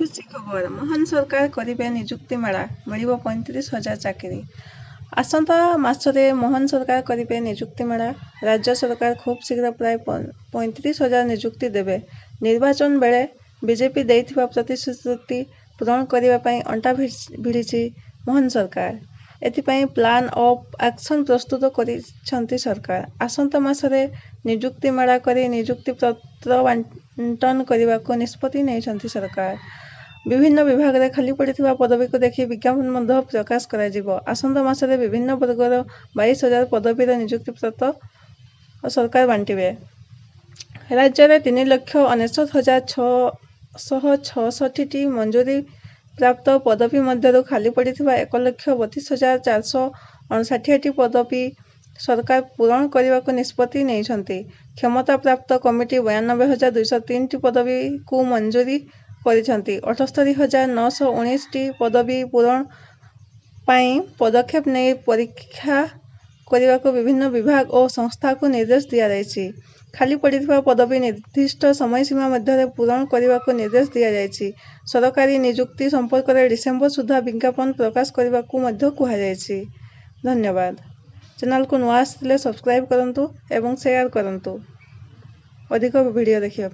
ଖୁସି ଖବର, ମୋହନ ସରକାର କରିବେ ନିଯୁକ୍ତି ମେଳା, ମିଳିବ 35,000 ଚାକିରି। ଆସନ୍ତା ମାସରେ ମୋହନ ସରକାର କରିବେ ନିଯୁକ୍ତି ମେଳା। ରାଜ୍ୟ ସରକାର ଖୁବ୍ ଶୀଘ୍ର ପ୍ରାୟ 35,000 ନିଯୁକ୍ତି ଦେବେ। ନିର୍ବାଚନ ବେଳେ ବିଜେପି ଦେଇଥିବା ପ୍ରତିଶ୍ରୁତି ପୂରଣ କରିବା ପାଇଁ ଅଣ୍ଟା ଭିଡ଼ିଛି ମୋହନ ସରକାର। ଏଥିପାଇଁ ପ୍ଲାନ୍ ଅଫ୍ ଆକ୍ସନ ପ୍ରସ୍ତୁତ କରିଛନ୍ତି ସରକାର। ଆସନ୍ତା ମାସରେ ନିଯୁକ୍ତି ମେଳା କରି ନିଯୁକ୍ତି ପତ୍ର ବଣ୍ଟନ କରିବାକୁ ନିଷ୍ପତ୍ତି ନେଇଛନ୍ତି ସରକାର। ବିଭିନ୍ନ ବିଭାଗରେ ଖାଲି ପଡ଼ିଥିବା ପଦବୀକୁ ଦେଖି ବିଜ୍ଞାପନ ମଧ୍ୟ ପ୍ରକାଶ କରାଯିବ। ଆସନ୍ତା ମାସରେ ବିଭିନ୍ନ ବର୍ଗର 22,000 ପଦବୀର ନିଯୁକ୍ତି ପତ୍ର ସରକାର ବାଣ୍ଟିବେ। ରାଜ୍ୟରେ 3,99,666ଟି ମଞ୍ଜୁରି ପ୍ରାପ୍ତ ପଦବୀ ମଧ୍ୟରୁ ଖାଲି ପଡ଼ିଥିବା 1,32,459ଟି ପଦବୀ ସରକାର ପୂରଣ କରିବାକୁ ନିଷ୍ପତ୍ତି ନେଇଛନ୍ତି। କ୍ଷମତାପ୍ରାପ୍ତ କମିଟି 92,203ଟି ପଦବୀକୁ ମଞ୍ଜୁରି କରିଛନ୍ତି। 78,919ଟି ପଦବୀ ପୂରଣ ପାଇଁ ପଦକ୍ଷେପ ନେଇ ପରୀକ୍ଷା କରିବାକୁ ବିଭିନ୍ନ ବିଭାଗ ଓ ସଂସ୍ଥାକୁ ନିର୍ଦ୍ଦେଶ ଦିଆଯାଇଛି। ଖାଲି ପଡ଼ିଥିବା ପଦବୀ ନିର୍ଦ୍ଦିଷ୍ଟ ସମୟସୀମା ମଧ୍ୟରେ ପୂରଣ କରିବାକୁ ନିର୍ଦ୍ଦେଶ ଦିଆଯାଇଛି। ସରକାରୀ ନିଯୁକ୍ତି ସମ୍ପର୍କରେ ଡିସେମ୍ବର ସୁଦ୍ଧା ବିଜ୍ଞାପନ ପ୍ରକାଶ କରିବାକୁ ମଧ୍ୟ କୁହାଯାଇଛି। ଧନ୍ୟବାଦ। ଚ୍ୟାନେଲକୁ ନୂଆ ଆସିଥିଲେ ସବସ୍କ୍ରାଇବ୍ କରନ୍ତୁ ଏବଂ ସେୟାର କରନ୍ତୁ ଅଧିକ ଭିଡ଼ିଓ ଦେଖିବା ପାଇଁ।